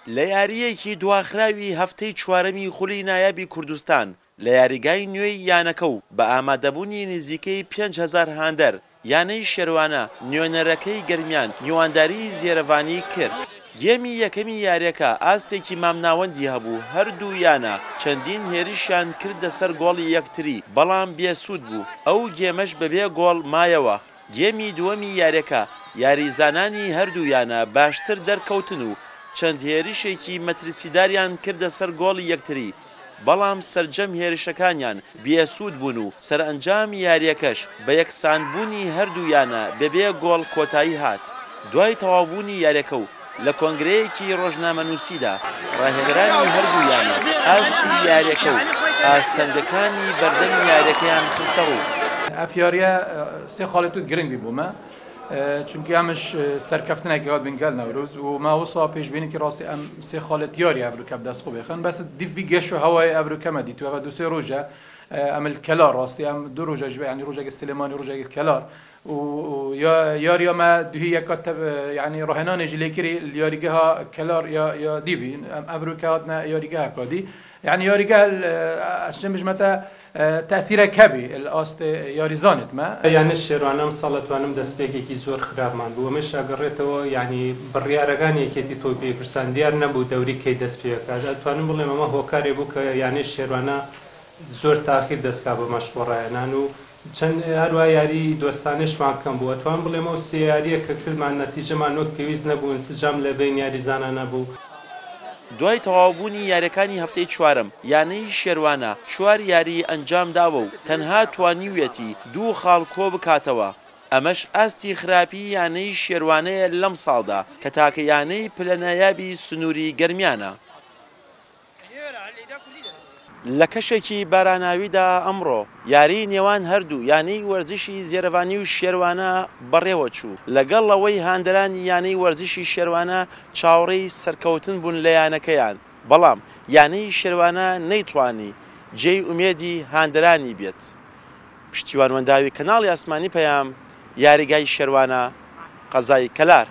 لە یارییەکی دواخراوی هەفتەی چوارەمی خولی نایابی کوردستان لە یاریگای نوێی یانەکە و بە ئامادەبوونی نزیکەی 5000 هاندەر، یانەی شێروانە نوێنەرەکەی گەرمیان میوانداریی زێرەڤانی کرد. گێمی یەکەمی یاریەکە ئاستێکی مامناوەندی هەبوو، هەردوو یانە چەندین هێرشیان کردە سەر گۆڵی یەکتری، بەڵام بێسوود بوو، ئەو گێمەش بەبێ گۆڵ مایەوە. گێمی دووەمی یاریەکە یاریزانانی هەردوو یانە باشتر دەرکەوتن و چەند هێرشێکی مەترسیداریان کردە سەر گۆڵی یەکتری، بەڵام سەرجەم هێرشەکانیان بێسوود بوون و سەرئەنجام یارییەکەش بە یەکسانبوونی هەردوو یانە بەبێ گۆڵ کۆتایی هات. دوای تەواوبوونی یاریەکە و لە کۆنگرەیەکی ڕۆژنامەنووسیدا ڕاهێنەرانی هەردوو یانە ئاستی یاریەکە و ئاستەنگەکانی بەردەم یاریەکەیان خستەڕوو. ئەف یاریە سێ خاڵێ توت گرنگ بی بۆ مە چونکی ئەمش سەرکەفتنێکی هات بین گەل نەورۆز و ما وسا پێشبینی ڕاستی ئەم سێ خاڵێت یاری ئەڤروکە بدەست خۆ بخن بەس دیڤی گەش و هەوای ئەڤروکە مە دیتوە دوو سێ ڕۆژە ئەم کەلار ڕاستی ئەم دوو ڕۆژە ژبە یعنی ڕۆژێکی سلێمانی ڕۆژێکی کەلار و یاریە مە دوهی یەکە یعنی ڕاهێنانێژی لێکری یاریگەها کەلار یا دیبی ئەم ئەڤروکە هاتنە یاریگەها کادی یعنی یاریگە ئەشتم بژمەتە تەئسیرەک هەبی ئاست یاریزانێت مە. یانەی شێروانە ئەمساڵ ئەتوانم دەستپێکێکی زۆر خراپمان بوو ئەمەش ئەگەڕێتەوە یانی بڕیارەکانی یەکێتی تۆپی کوردستان دیار نەبوو دەوری کەی دەست پێکات ئەتوانم بڵێم ئەمە هۆکارێ بوو کە یانەی شێروانە زۆر تاخیر دەست کا بە مەشق و ڕاهێنان و چەند هەروا یاری دۆستانەشمان کەم بوو ئەتوانم بڵێم ئەو سێ یاریە کە کردمان نەتیجەمان وەک پێویست نەبوو ئینسجام لە بەین یاریزانان نەبوو. دوای تەواوبوونی یارییەکانی هەفتەی چوارەم، یانەی شێروانە چوار یاریی ئەنجامداوە و تەنها توانیویەتی دوو خاڵ کۆبکاتەوە، ئەمەش ئاستی خراپی یانەی شێروانەیە لەمساڵدا کە تاکە یانەی پلە نایابی سنووری گەرمیانە. لە کەشێکی باراناویدا ئەمڕۆ یاریی نێوان هەردوو یانەی وەرزشی زێرەڤانی و شێروانە بەڕێوەچوو، لەگەڵ ئەوەی هاندەرانی یانەی وەرزشی شێروانە چاوەڕێی سەرکەوتن بوون لە یانەکەیان، بەڵام یانەی شێروانە نەیتوانی جێی ئومێدی هاندەرانی بێت. پشتیوان وەنداوی کەناڵی ئاسمانی پەیام، یاریگای شێروانە، قەزای کەلار.